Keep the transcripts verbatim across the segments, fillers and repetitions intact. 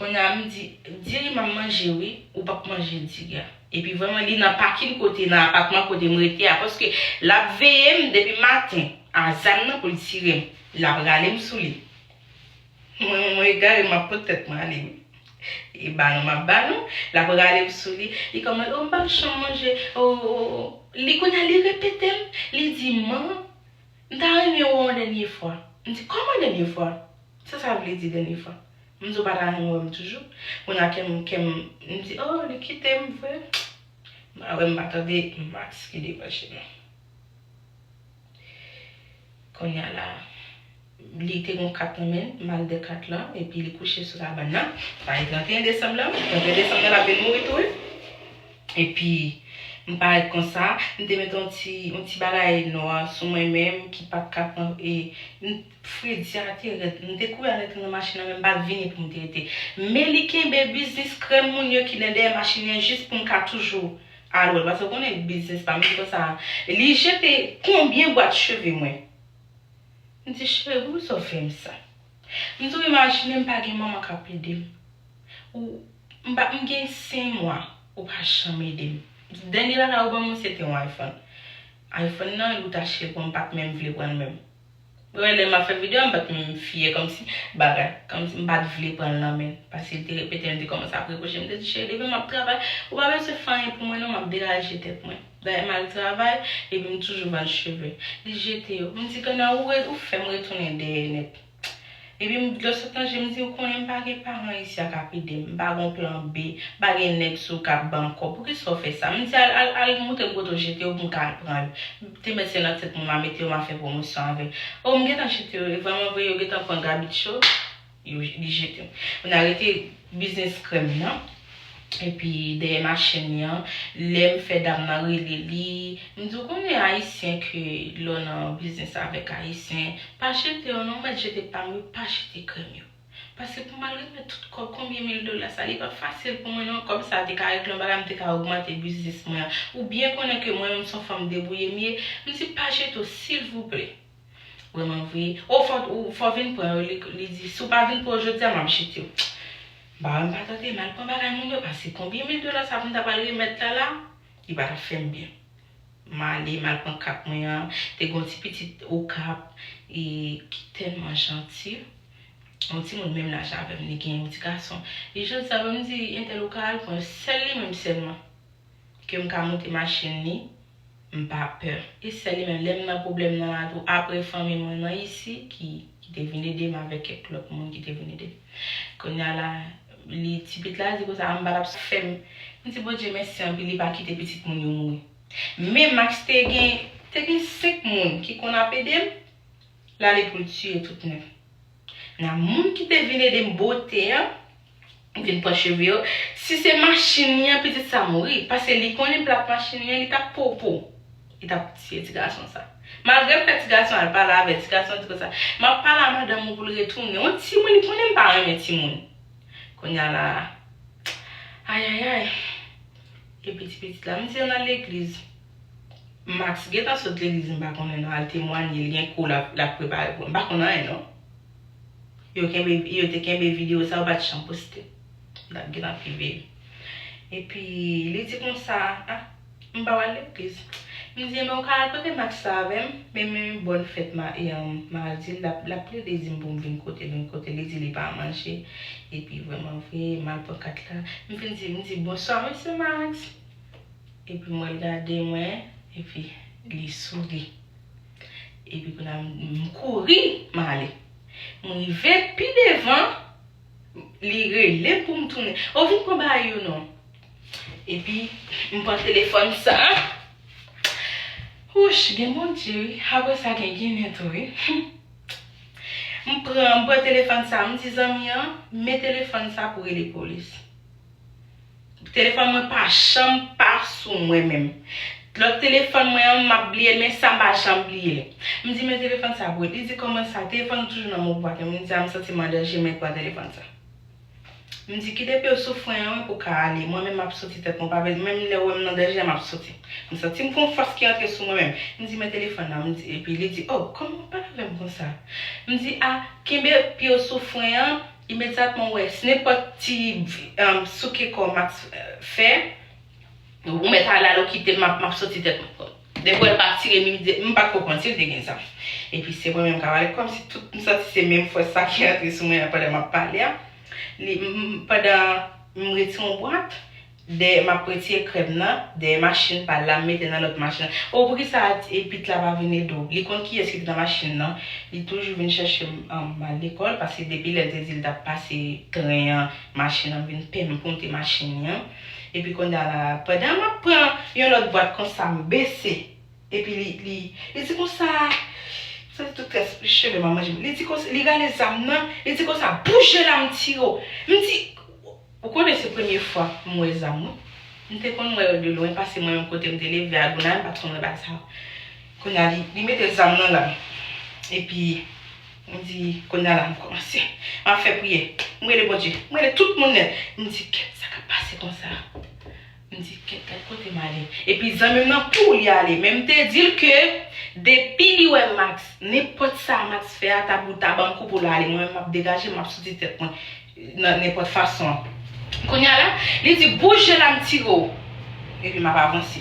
Kounye a m di, diri m ap manje wi, ou p ap manje diri a. Epi vrèman li nan pakin kote, nan apatman kote m rete a, paske l ap veye m depi maten a zam nan pou l tire m. L ap rale m sou li. Mwen, mwen egare, m ap pot tèt mwen ale wi. E balon m ap balon, l ap rale m sou li. Li kòmanse, o m pa janm manje, o, o, o. Li kounye a li repete m, li di, man, m ta renmen wè w yon dènye fwa. M di, kòman dènye fwa? Sa sa vle di dènye fwa? M di w pa ta renmen wè m toujou. Kounye a kè m, kè m, m di, o, li kite m vre. M pa wè, m pa tande, Max ki debranche non. Kounye a la, li te gon kat nan men l, m al de kat lan, epi li kouche sou kabann nan. Sa e trannteyen desanm lan, trannteyen desanm nan l ap vin mouri tou wi. Epi, m parèt konsa, m te met yon ti, yon ti bagay nwa sou mwen menm ki pa t ka pran, e, m, fredi a te rèd, m te kouri al antre nan machin nan, men m pa t vini pou m te rete. Men li kenbe biznis krèm moun yo ki nan dèyè machin nan jis pou m ka toujou al wè l, paske w konnen biznis pa m, m di konsa, li jete konbyen bwat cheve mwen. M di, cheri, poukisa w fè m sa? M di, w imajine m pa gen manman k ap ede m. Ou, m pa, m gen senk mwa, ou pa janm ede m. Dènye bagay ou ban mwen, se te yon iPhone. iPhone nan, ou t achte l pou m, m pa t menm vle pran l menm. Ou wè, lè m ap fè videyo a, m pa t menm fyè, kòmsi, bagay, kòmsi m pa t vle pran l nan men l. Paske li te repete, li te kòmanse ap repwoche m, m te di, cheri, depi m ap travay, ou pa bezwen fè anyen pou mwen non, m ap degaje tèt mwen. Dayè m al travay, epi m toujou vann cheve. Li jete yo. M di, Gana, ou re-, ou fè m retounen dèyè nèt. Epi m dlo sot nan je m, m di, ou konnen m pa gen paran isi a k ap ede m. M pa gen plan B, m pa gen nèg sou k ap ban m kòb. Poukisa w fè sa? M di, al, al, al montre m kote w jete yo pou m ka al pran yo. M te mèt se nan tèt mwen m a mete yo, m a fè pwomosyon avè yo. O, m gentan jete yo, e vrèman vre, yo gentan pran gabitcho. Yo, li jete m. Kounye a rete biznis krèm nan. Epi dèyè machin li an, lè m fè dam nan rele li, m di w konnen ayisyen ke lè w nan biznis avèk ayisyen, pa jete yo non, mèt jete pa m wi, pa jete krèm yo. Paske pou m al remèt tout kòb, konbyen mil dola sa, li pa fasil pou mwen non, kòb sa te ka regle yon bagay, m te ka ogmante biznis mwen an. Ou byen konnen ke mwen menm se yon fanm debouye m ye, m di pa jete yo silvouplè. Vrèman vre. O, fò, ou, fò vin pran yo. Li, li di, si w pa vin pran yo jodi a, m ap jete w. M pa wè m pa tante, m al pran bagay moun yo, paske konbyen mil dola sa pou m ta pral remèt la la, li pa t ap fè m byen. M ale, m al pran kat mwen an, te gen yon ti pitit Okap, e, ki tèlman janti. Yon timoun menm laj avè m, li gen yon ti gason. Li jodi a, m di, entèl ou ka al pran yo, sèl li menm sèlman. Ke m ka moute machin li, m pa pè. E sèl li menm, lè m nan pwoblèm nan la tou, apre fanmi mwen nan isi ki, ki te vin ede m avèk kèk lòt moun ki te vin ede m. Kounye a la, li, ti pitit la di konsa, m pa t ap fè m. M di Bondye mèsi anpil, li pa kite pitit moun yo mouri. Men Max te gen, te gen senk moun ki konn ap ede m. L ale pou l tiye tout nèt. Nan moun ki te vin ede m bote an, vin pran cheve yo, si se machin li an, pitit sa mouri, paske li konnen plak machin li an, li t ap popo. Li t ap tiye ti gason sa. Malgre m fè ti gason al pale avè ti gason an, di konsa, m ap pale a madanm ou pou l retounen. Yon timoun, li konnen m pa renmen timoun. Kounye a la, ayayay. Epi ti pitit la, m di yo nan legliz. Max gentan sot legliz, m pa konnen non, al temwanye, li gen kou l ap, l ap prepare pou, m pa konn anyen non. Yo kenbe, yo te kenbe videyo sa, yo pa t janm poste. N ap gentan pi veye. Epi, li di konsa, ah, m pa w al legliz. M di, men w ka al kote Max la avè m, men, men bòn fèt ma, e, um, mardi, l ap, l ap plede di m pou m vin kote, vin kote, li di li pa manje. Epi, vrèman vre, m al pran kat la. M vin di, m di, bonswa, mesye Max. Epi m wè l gade mwen, epi li souri. Epi kounye a m, m kouri, m ale. M rive pi devan, li rele pou m tounen. O, vin pran bagay yo non. Epi m pran telefòn sa. Wouch, gen Bondye wi. Apre sa gen Ginen tou wi. M pran, m pran telefòn sa, m di zanmi an, men telefòn sa pou rele polis. Telefòn mwen pa janm pa sou mwen menm. Lòt telefòn mwen an, m ap bliye l, men sa m pa janm bliye l. M di, men telefòn sa pou li. Li di, kòman sa? Telefòn ou toujou nan men w pou atè. M di, a, m santi m an danje, men pran telefòn sa. M di, kite pye w sou fren an wi pou w ka ale. Mwen menm m ap soti tèt mwen, w pa bezwen, menm lè w wè m nan danje a, m ap soti. M santi m gon fòs ki antre sou mwen menm. M di, men telefòn nan, m di, epi li di, o, kòman w pale avè m konsa? M di, a, kenbe pye w sou fren an, Imedyatman, w wè, si nenpòt ti, um, souke kò Max, eh, fè, ou mèt ale, ale, w kite l, m ap, m ap soti tèt mwen. Depi w wè l pa tire m, m di, m pa t ko konn si l te gen zam. Epi se mwen menm k ap pale, kòmsi tout, m santi se menm fòs sa ki antre sou mwen an pandan m ap pale a. Li, m, m, pandan m retire yon bwat, dèyè m ap retire krèm nan, dèyè machin pa l la, m mete nan lòt machin nan. O, poukisa e pit la pa vin ede w? Li konn kiyès ki te nan machin nan. Li toujou vin chèche m, an, m al lekòl, paske depi lè l te di l t ap pase tren an, machin nan vin pè m pou monte machin li an. Epi kounye a la, pandan m ap pran yon lòt bwat konsa, m bese. Epi li, li, li di konsa, m santi tout rès cheve m ap manje m. Li di konsa, li rale zam nan, li di konsa, "Bouje la, m tire w." M di, ou konnen se premye fwa m wè zam, wi. M te konn wè yo de lwen, paske mwen menm kote m te leve a Gonayiv, m pa t konn wè bagay sa yo. Kounye a, li, li mete zam nan la. Epi, m di, kounye a la, m kòmanse. M ap fè priyè. M rele Bondye. M rele tout moun nèt. M di, "Kèt, sa k ap pase konsa?" M di, "Kèt, gad kote m ale." Epi zanmi m nan, pou li ale. Men m te di l ke depi li wè Max, nenpòt sa Max fè a, ta pou ta ban m kou pou l ale. Mwen menm, m ap degaje m, m ap soti tèt mwen nan nenpòt fason. Kounye a la, li di, "Bouje la, m tire w." Epi m ap avanse.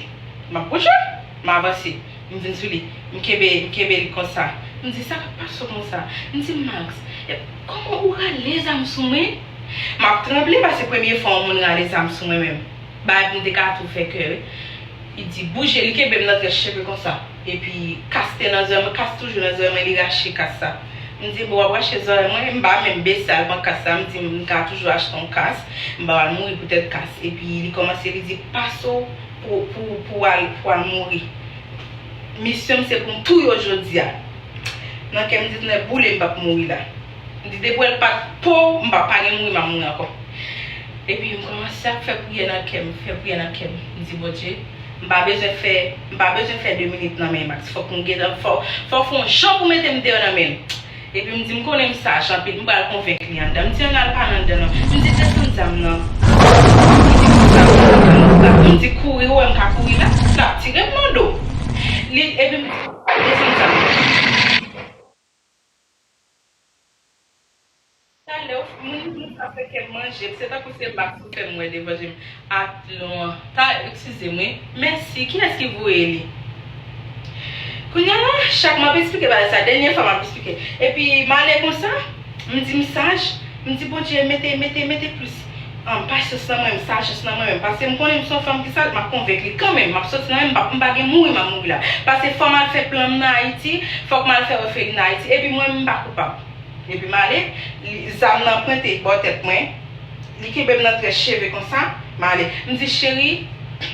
M ap bouje, m avanse. M vin sou li. M kenbe, m kenbe li konsa. M di, "Sa k ap pase w konsa?" M di, "Max, e, kòman ou rale zam sou mwen?" M ap tranble paske premye fwa yon moun rale zam sou mwen menm. Bagay pou m te ka tou fè kè, wi. Li di, "Bouje," li kenbe m nan très cheve konsa. Epi kas te nan zòrèy mwen, kas toujou nan zòrèy mwen, li rache kas sa. M di, "Bon, w ap rache zòrèy mwen?" M pa menm bese al pran kas sa, m di, "M ka toujou achte yon kas, m pa pral mouri poutèt kas." Epi li kòmanse, li di, "Pase w pou, pou, pou al, pou al mouri. Misyon m se pou m touye w jodi a." Nan kè m di, "Tonnè boule, m p ap mouri la." M di, "Depi w wè l pa t po, m pa, pa gen mouri, m ap mouri ankò." Epi m kòmanse ap fè priyè nan kè m, fè priyè nan kè m. M di, "Bondye, m pa bezwen fè, m pa bezwen fè de minit nan men Max. Fòk m gentan, fò, fò fè yon jan pou mete m deyò nan men l." Epi m di, "M konnen m saj anpil, m pral konvenk li anndan." M di, "Ann al pale anndan non." M di, "Desann zam nan." Li di, "Konsa, konsa." M di, "Kouri, ou wè m ka kouri la?" L ap tire m nan do. Li, epi m di, "Desann zam nan." Talè, moun, moun sa fè kè m manje m. Se tankou se Max ou fè m wè devan je m. Atlon an. Ta, eskize m, wi. Mèsi. Kiyès ki voye li? Kounye a la, chak m ap eksplike bagay sa. Dènye fwa m ap eksplike. Epi, m ale konsa, m di m saj. M di, "Bondye, mete, mete, mete plis, um, pasyans nan mwen, sajès nan mwen menm." Paske m konnen m se yon fanm ki saj, m ap konvenk li kanmenm. M ap soti nan men, m pa, m pa gen mouri, m ap mouri la. Paske fò m al fè plan m nan Ayiti, fòk m al fè òfelina Ayiti. Epi mwen, m pa koupab. Epi m ale, li, zam nan pwente bò tèt mwen. Li kenbe m nan très cheve konsa. M ale. M di, "Cheri,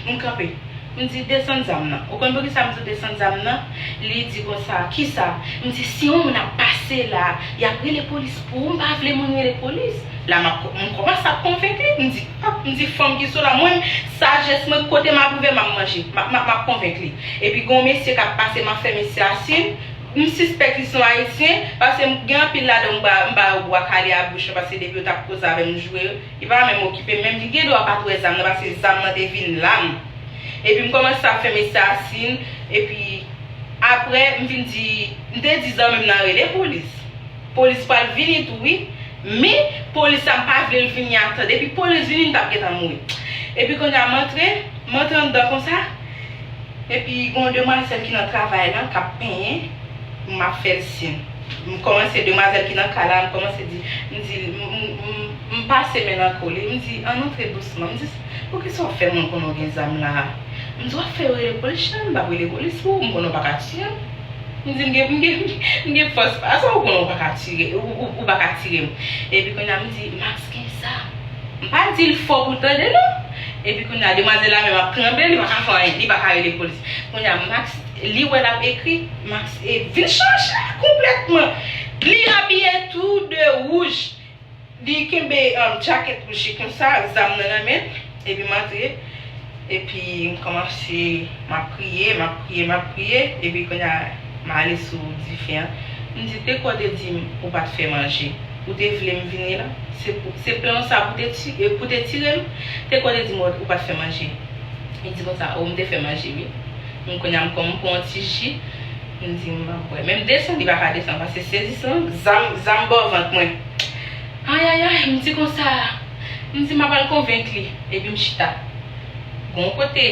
m kanpe." M di, "Desann zam nan." Ou konn poukisa m di w desann zam nan? Li di konsa, "Kisa?" M di, "Si yon moun ap pase la, y ap rele polis pou ou, m pa vle moun rele polis." La, m ap, m kòmanse ap konvenk li. M di, "Ah," m di, "fanm ki sou la, mwen, sajès mwen, kote m ap rive, m ap manje." M ap, m ap, m ap konvenk li. Epi, gen yon mesye k ap pase, m ap fè mesye a siy. M sispèk li se yon Ayisyen, paske m gen anpil ladan m ba, m ba yo bwa kale a bouch yo, paske depi yo t ap koze avè m, m joure yo, li pa menm okipe m, menm li gen dwa pa t wè zam nan, paske zam nan te vin la m. Epi m kòmanse ap fè mesye a siy, epi apre m vin di, m te di zanmi m nan rele polis. Polis pral vini tou wi, men polis la m pa vle l vini atan, depi polis vini m t ap gentan mouri. Epi kounye a m antre, m antre anndan konsa, epi gen yon demwazèl ki nan travay lan k ap penyen, m ap fè l siy. M kòmanse, demwazèl ki nan kay la, m kòmanse di, m di, m, m, m, m pase men nan kou li, m di, "Ann antre dousman." M di, "Poukisa w ap fè moun konnen w gen zam la a?" M di, "W ap fè yo rele polis?" "Non, m p ap rele polis pou ou, m konnen w pa ka tiye m." M di, "M gen, m gen, m gen fòs pa sa, ou konnen w pa ka tire, ou, ou, ou pa ka tire m." Epi kounye a m di, "Max gen zam." M pa di l fò pou tande non. Epi kounye a demwazèl la menm ap tranble, li pa ka fè anyen, li pa ka rele polis. Kounye a Max, li wè l ap ekri, Max e vin chanje konplètman. Li abiye tou de wouj. Li kenbe, um, djakèt wouj li konsa, zam nan nan men l, epi m antre, epi m kòmanse, m ap priye, m ap priye, m ap priye, epi kounye a m ale sou dife an. M di, "Te kwè w te di m ou pa t fè manje, ou te vle m vini la? Se pou, se plan w sa pou te ti-, e pou te tire m? Te kwè w te di m ou pa t fè manje?" Li di konsa, "O, m te fè manje, wi." M kounye a m kòm m pran yon ti ji, m di, "M ap bwè." Men m desann, li pa ka desann, paske sezisan, zam, zam bò vant mwen. Ayayay, m di konsa, m di m ap al konvenk li, epi m chita. Gon kote,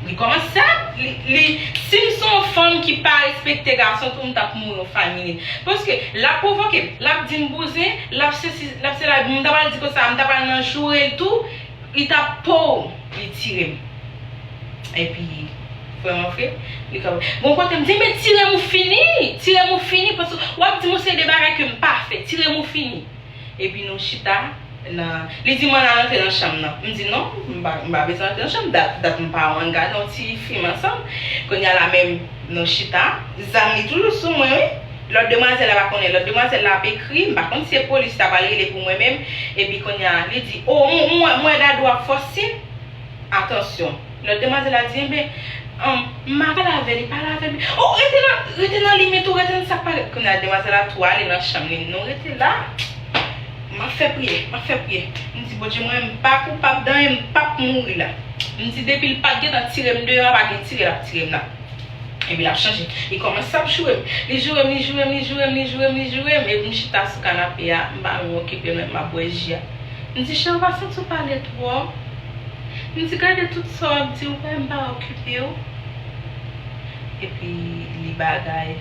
li kòmanse ap, li, li, si m se yon fanm ki pa respekte gason tou, m t ap mouri yon fay mini. Paske l ap pwovoke m, l ap di m bouzen, l ap sesi, l ap sela, m ta pral di konsa, m ta pral nan joure l tou, li t ap po, li tire m. Epi, vrèman vre, li ka, bon, kote m di, men tire m ou fini, tire m ou fini, paske w ap di m yon seri de bagay ke m pa fè, tire m ou fini. Epi nou chita, nan, li di m ann al antre nan chanm nan. M di non, m pa, m pa bezwen antre nan chanm, dat, dat m pa wè n gade yon ti fim ansanm. Kounye a la menm, nou chita, zam li toujou sou mwen, wi. Lòt demwazèl la pa konnen, lòt demwazèl la ap ekri, m pa konn si se polis ta pral rele pou mwen menm. Epi kounye a, li di, o, m, m, m wè Dadou ap fòse. Atansyon. Lòt demwazèl la di, enben, um, m a pale avè li, pale avè li. O, rete nan, rete nan limit ou, rete nan sa k pa. Kounye a demwazèl la tou ale nan chanm li. Nou rete la. M ap fè priyè, m ap fè priyè. M di, Bondye, mwen, m pa koupab dan, m p ap mouri la. M di, depi l pa t gentan tire m deyò a, pa gen tire l ap tire m la. Epi l ap chanje. Li kòmanse ap joure m. Li joure m, li joure m, li joure m, li joure m, li joure m. Epi m chita sou kanape a, m pa menm okipe l, men m ap bwè ji a. M di, cheri, ou pa santi w pale twòp? M di, gade tout sa w ap di, ou kwè m pa okipe w? Epi li bagay.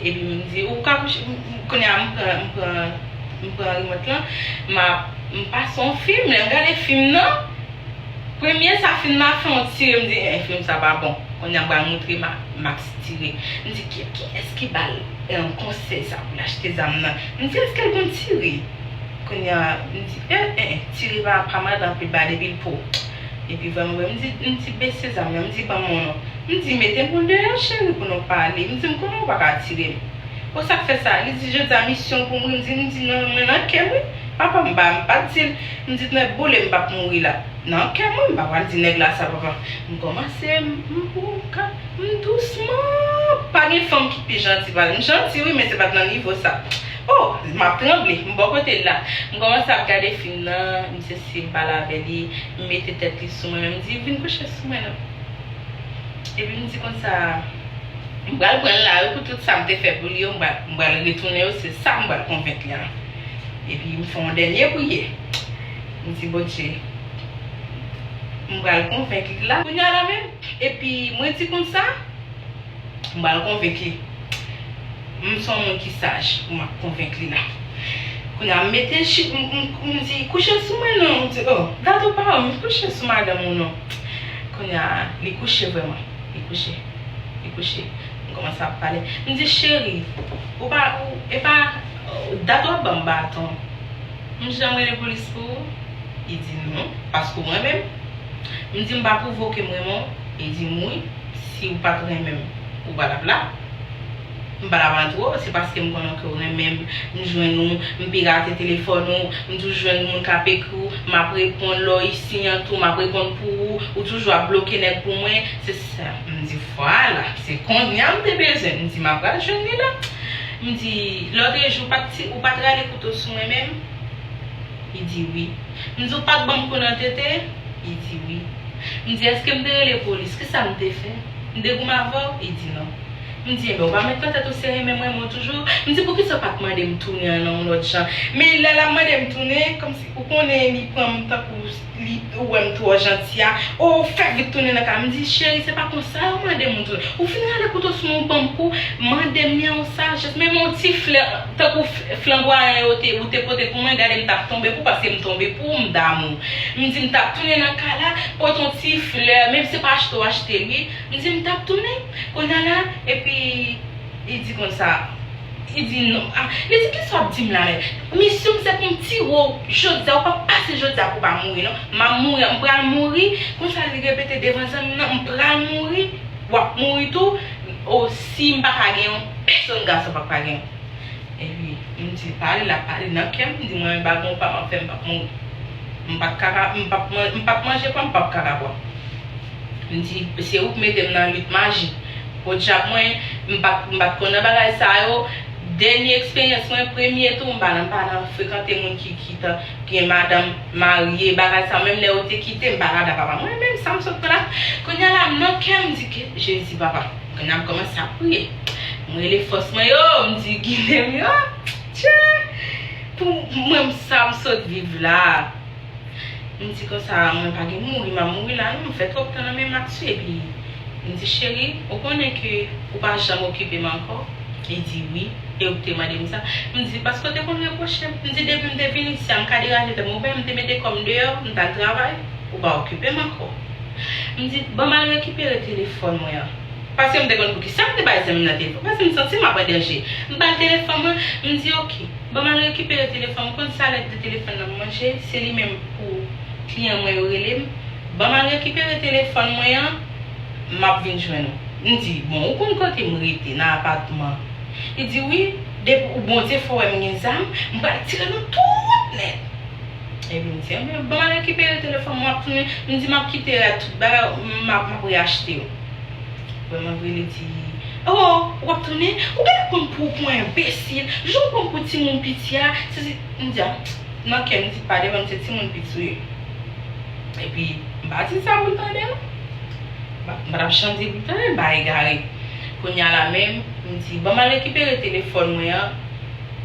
Epi m di, ou ka kouche, m, m, kounye a m pran, m pran, m pran rimòt lan, m ap, m pase yon fim, lè m gade fim nan, premye sa fim nan ap fè yon tire, m di, en, fim sa pa bon. Kounye a m pral montre Ma-, Max tire. M di, ki, kiyès ki ba l, eh, konsèy sa pou l achte zam nan? M di, èske l konn tire? Kounye a, m di, eh, eh, eh, tire pa, pa mande anpil bagay depi l po. Epi vrèman vre, m di, m di, bese zam nan, m di, ban m yon non. M di, mete m deyò, cheri, pou nou pale. M di, m konnen ou pa ka tire m. Bon, sa k fè sa? Li di, jodi a misyon pou mwen. M di, m di, non, mwen nan kè m, wi. Papa m ba m, m pa t di l. M di, nèg boule m p ap mouri la. Nan kè mwen, m pa pral di nèg la sa, papa. M kòmanse, m, m, m ka, m dousman. Pa gen fanm ki pi janti pase m. M janti, wi, men se pa t nan nivo sa. O, m ap tranble, m bò kote l la. M kòmanse ap gade fim nan, m sesi, m pale avè li, m mete tèt li sou mwen, m di, vin kouche sou mwen non. Epi m di konsa, m pral pran l la wi pou tout sa m te fè pou li yo, m pral, m pral retounen yo, se sa m pral konvenk li an. Epi m fè yon dènye priyè. M di, Bondye, m pral konvenk li la. Kounye a la menm, epi mwen di konsa, m pral konvenk li. M se yon moun ki saj pou m ap konvenk li la. Kounye a, m mete chi-, m, m, m di, kouche sou mwen non. M di, o, gade w pa wè m kouche sou madanm ou non. Kounye a, li kouche vrèman. Li kouche. Li kouche. M kòmanse ap pale. M di, cheri, ou pa, ou, e pa, dat w ap ban m baton. M janm rele polis pou ou? Li di, non, paske w renmen m. M di, m pa pwouve w ke m renmen w. Li di m, wi, si w pa t renmen m, ou pa t ap la. M pa t ap antre w, se paske m konnen ke w renmen m, m jwenn ou, m pirate telefòn ou, m toujou jwenn moun k ap ekri w, m ap reponn lè w isi an tou, m ap reponn pou ou, ou toujou ap bloke nèg pou mwen, se sa. M di, vwala, se kounye a m te bezwen. M di, m ap pral jwenn li la. M di, lòtrejou, ou pa t ti-, ou pa t rale kouto sou mwen menm? Li di, wi. M di, ou pa t ban m kou nan tete? Li di, wi. M di, èske m te rele polis? Kisa m te fè? M te goumen avè w? Li di, non. M di, enben, ou pa met nan tèt ou se renmen mwen, mwen toujou. M di, poukisa w pa t mande m tounen an nan yon lòt jan? Men lè l ap mande m tounen, kòmsi, ou konnen, li pran m tankou li, ou wè m twò janti a. O, fè vit tounen nan kay la. M di, cheri, se pa konsa yo mande moun tounen. Ou fin rale kouto sou mwen, ou ban m kou, mande m yon sajès. Menm yon ti flè, tankou f-, flanbwayan yo te, ou te pote pou mwen, gade m t ap tonbe pou, paske m tonbe pou ou, m damou. M di, m t ap tounen nan kay la, pote yon ti flè, menm si se pa achte w achte l, wi. M di, m t ap tounen. Kounye a la, epi, li di konsa, li di non. A, li di, kisa w ap di m la menm? Misyon m se pou m tire w jodi a, ou p ap pase jodi a pou w pa mouri non. M ap mouri, m pral mouri. Konsa li repete devan zanmi nan, m pral mouri, w ap mouri tou. O, si m pa ka gen yon pèsonn, gason p ap ka gen yon. Epi, m di, pale, l ap pale nan kè m, m di, mwen, menm pa gen yon pa m ap fè, m p ap mouri. M p ap ka, m p ap man-, m p ap manje pwa, m p ap kaka pwa. M di, se ou k mete m nan lit maji. Podyab mwen, m pa t, m pa t konn nan bagay sa yo. Dènye eksperyans mwen, premye tou, m pa nan, m pa nan frekante moun ki, ki ta, ki gen madanm marye, bagay sa yo. Menm lè yo te kite m, m pa ladan, papa. Mwen menm, sa m sot pran la. Kounye a la, m nan kè m, m di ke, Jezi, papa. Kounye a m kòmanse ap priye. M rele fòs mwen yo, m di, gide m yo. Tchè! Pou mwen, sa m sot viv la. M di konsa, mwen pa gen mouri, m ap mouri la, non, m fè twòp tan nan men Max wi, epi m di, cheri, ou konnen ke ou pa janm okipe m ankò? Li di, wi, e ou te mande m sa. M di, paske w te konn repwoche m. M di, depi m te vin isi a, m ka degaje tèt mwen, ou wè m te mete kò m deyò, m t al travay, ou pa okipe m ankò. M di, ban m al rekipere telefòn mwen an. Paske m te konn poukisa m te bay zanmi m nan telefòn. Paske m santi m ap an danje. M ba l telefòn mwen, m di, oke. Ban m al rekipere telefòn mwen, konn sa lè de telefòn nan manje, se li menm pou kliyan mwen yo rele m. Ban m al rekipere telefòn mwen an, m ap vin jwenn ou. M di, bon, ou konn kote m rete, nan apatman. Li di, wi, depi ou Bondye fè w wè m gen zam, m pral tire nou tout nèt. Epi m di, anben, ban m al rekipere telefòn mwen, m ap tounen. M di, m ap kite tout bagay, m ap, m ap reyachte yo. Vrèman vre, li di, oh, w ap tounen? Ou genlè pran m pou, pou enbesil. Jan w pran m pou timoun piti a, se, se, m di, a, nan kè m di, pa devan m, se timoun piti w ye. Epi, m pa di sa pou l tande, non. M pa, m pa t ap janm di l pou l tande, m pa egare. Kounye a la menm, m di, ban m al rekipere telefòn mwen an,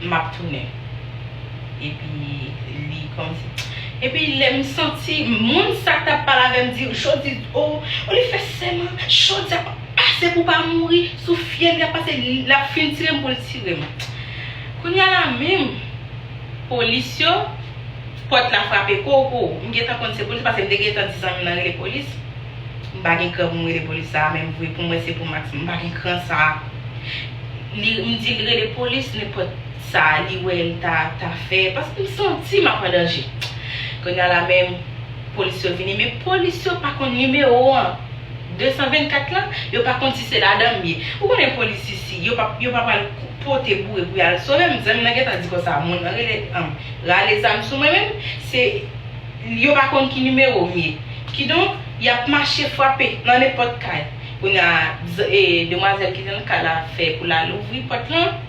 m ap tounen. Epi, li kòmsi. Epi, lè m santi, moun sa k t ap pale avè m di, jodi, o, o, li fè sèman, jodi a p ap pase pou pa mouri, sou fyèl li ap pase, l ap fin tire m pou l tire m. Kounye a la menm, polis yo, pòt la frape kokowo. M gentan konn se polis, paske m te gentan di zanmi m nan rele polis. M pa gen kran pou m rele polis sa a, menm vre pou mwen se pou Max. M pa gen kran sa a. Li, m di l rele polis, nenpòt sa a, li wè l ta, ta fè. Paske m santi m ap an danje. Kounye a la menm, polis yo vini, men polis yo pa konn nimewo an. De san vennkat lan, yo pa konn si se ladan m ye. Ou konnen polis isi, yo pa, yo pa pral pote boure pou y al sove m. Zanmi m nan gentan di konsa, moun nan rele, anm, rale zam sou mwen menm, se, yo pa konn ki nimewo m ye. Kidonk, y ap mache frape nan nenpòt kay. Kounye a, z-, e, demwazèl ki te nan kay la fè pou l al ouvri pòt lan.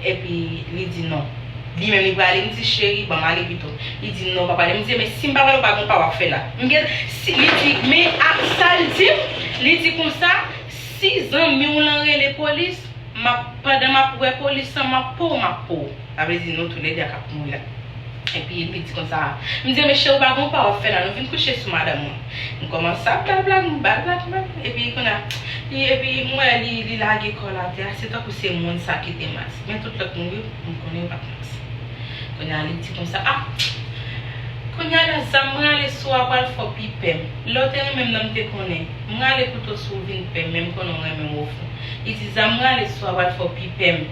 Epi li di non. Li menm li prale, m di, cheri, ban m ale pito. Li di non, pa prale. M di, men si m pa prale, ou pa gon pa w ap fè la. M gen, si, li di, men a, sa l di m, li di konsa, si zanmi w lan rele polis, m ap, pandan m ap wè polis lan, m ap po w, m ap po w. Sa vle di nou toulède a k ap mouri la. Epi li di konsa, m di, men cheri, ou pa gon pa w ap fè la, nou vin kouche sou madanm mwen. M kòmanse ap ba l blag, m ba l blag, m ba l blag. Epi kounye a, li, epi m wè li, li lage kò l atè a, se tankou se moun sa ki te Max. Men tout lòt moun yo, m konnen yo pa t Max. Kounye a, li di konsa, a! Kounye a la, zam m rale sou a pral fè w pi pè m. Lè w te renmen m nan, m te konnen. M rale kouto sou ou vin pè m, men m konnen w renmen m ofon. Li di, zam m rale sou a pral fè w pi pè m.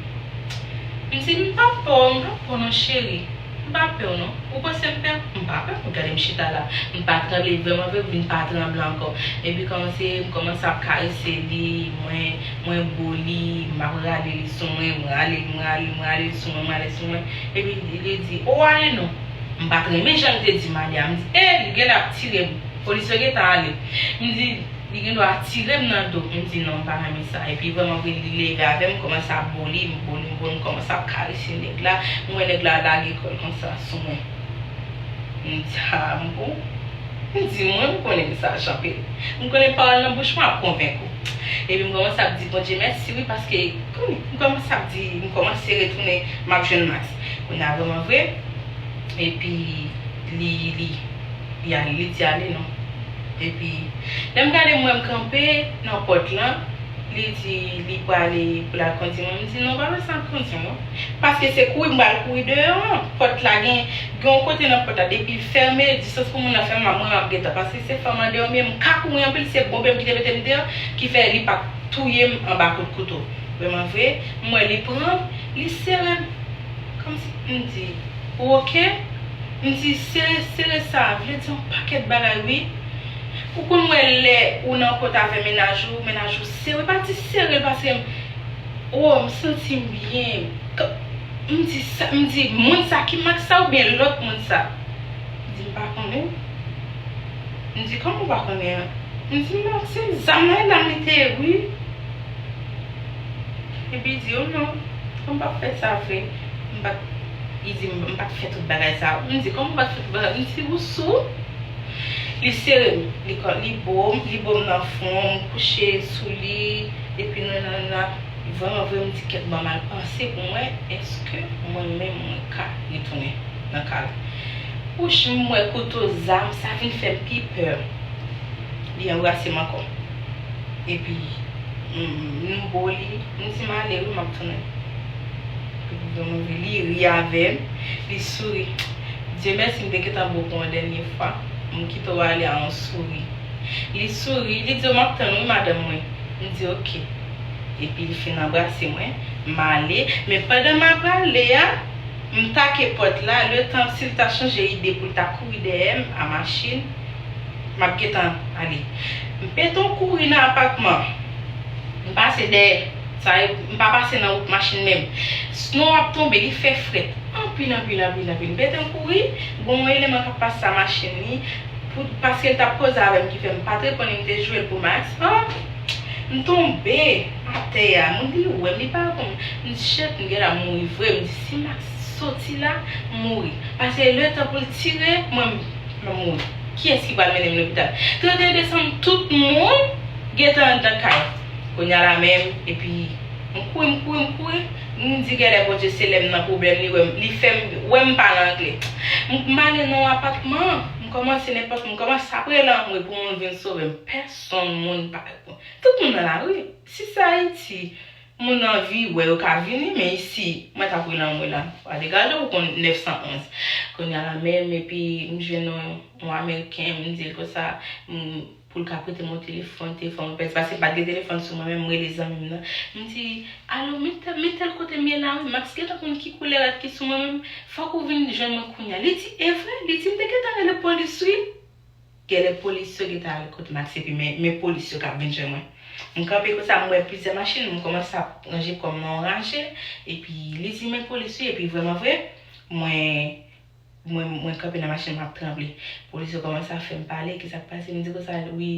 M di, m pa pè w, m pa pè w non, cheri. M pa pè w non. Ou panse m pè? M pa pè w. Gade m chita la. M pa tranble, vrèman vre, m vin pa tranble ankò. Epi kòmanse, m kòmanse ap karese li, mwen, mwen bo li, m ap rale li sou mwen, m rale, m rale, m rale li sou mwen, m rale sou mwen. Epi li, li di, o, ale non. M pa t renmen jan l te di m ale a. M di, e, li genlè ap tire m. Polis yo gentan ale. M di, li gen dwa tire m nan do. M di non, m pa renmen sa. Epi vrèman vre, li leve avè m, m kòmanse ap bo li, m bo li, m bo li, m kòmanse ap karese nèg la. M wè nèg la lage kò l konsa sou mwen. M di, a, m bon. M di, mwen, m konnen m sa, Jean Pierre. M konnen pawòl nan bouch mwen ap konvenk ou. Epi m kòmanse ap di Bondye mèsi, wi, paske, konnen, m kòmanse ap di, m kòmanse retounen, m ap jwenn Max. Kounye a vrèman vre, epi li, li, li ale, li di ale non. Epi, lè m gade m wè m kanpe nan pòt lan, li di li prale pou l al kondi mwen. M di, non, pa bezwen al kondi non. Paske se kouri m pral kouri deyò an. Pòt la gen, gen yon kote nan pòt la, depi l fèmen, distans pou moun nan fèmen, mwen m ap gentan. Paske se fanm andeyò m ye, m ka kouri anpil, se bonbe m ki te mete m deyò, ki fè li pa t touye m anba kout kouto. Vrèman vre, m wè li pran m, li sere m. Kòmsi m di, ou oke? M di, sere, sere sa vle di yon pakèt bagay, wi. Ou konn wè lè ou nan kont avè mennaj ou, mennaj ou sere, pa di sere l paske m, o, m santi m byen. K-, m di sa, m di, moun sa ki Max sa oubyen lòt moun sa? M di, m pa konnen. M di, kòman ou pa konnen an? M di, non, se zam nan, e la m li te ye, wi. Epi li di, o non, m p ap fè sa vre. M pa t, li di, m, m pa t fè tout bagay sa. M di, kòman ou pa t fè tout bagay? M di, ou sou? Li sere m, li kò, li bo m, li bo m nan fwon, m kouche sou li, epi nou nan, nan, Vrèman vre, m di kèt ban m al panse pou m wè èske mwen menm mwen ka retounen nan kay la. Wouch, m wè kouto zam sa vin fè m pi pè. Li anbrase m ankò. Epi, m, m bo li, m di m ale wi, m ap tounen. Epi pou mwen vre, li ri avè m, li souri. Dye mèsi, m te gentan bo pou yon dènye fwa. M kite w ale a yon souri. Li souri, li di m ap tann wi madanm mwen. M di oke. Epi li fin anbrase mwen, m ale. Men pandan m ap ale a, m take pòt la, letan si l ta chanje ide pou l ta kouri dèyè m a machin, m ap gentan ale. M pete yon kouri nan apatman. M pase dèyè. Sa vle, m pa pase nan wout machin menm. Snow ap tonbe, li fè frèt. Anpil, anpil, anpil, anpil. M pete yon kouri, gon yon eleman k ap pase a machin li. Pou, paske l t ap koze avè m ki fè m pa t reponn li, m te jwe l pou Max. Ah! M tonbe atè a. Moun li wè m, li pa reponn. M di, shit, m genlè mouri vre. M di, si Max soti la, m mouri. Paske letan pou l tire, mwen, m ap mouri. Kiyès ki pral mennen m lopital? Trannteyen desanm, tout moun gentan anndan kay. Kounye a la menm, epi m kouri, m kouri, m kouri. M di, genlè Bondye se lè m nan pwoblèm, li wè m, li fè m wè m pale anglè. M, m ale nan yon apatman, m kòmanse nenpòt, m kòmanse ap rele anmwe pou moun vin sove m. Pèsonn moun pa reponn. Tout moun nan lari. Si se Ayiti, moun anvi wè yo ka vini, men isi, mwen t ap rele anmwe la. Pa degaje ou konn nèf san onz. Kounye a la menm, epi m jwenn yon, yon Ameriken, m di l konsa, m, pou l ka prete m yon telefòn, telefòn mwen pèdi, paske m pa t gen telefòn sou mwen, men m rele zanmi m nan. M di, alo, men tèl, men tèl kote m ye la, wi, Max gentan konn ki koulè rad ki sou mwen, men fòk ou vin jwenn mwen kounye a. Li di, e vre? Li di, m te gentan rele polis, wi. Genlè polis yo gentan al kote Max epi men, men polis yo k ap vin jwenn mwen. M kanpe konsa, m wè plizyè machin, m kòmanse ap ranje kò m nan yon raje, epi li di men polis wi, epi vrèman vre, mwen, mwen, mwen kanpe nan machin, m ap tranble. Polis yo kòmanse ap fè m pale, kisa k pase, m di konsa, wi,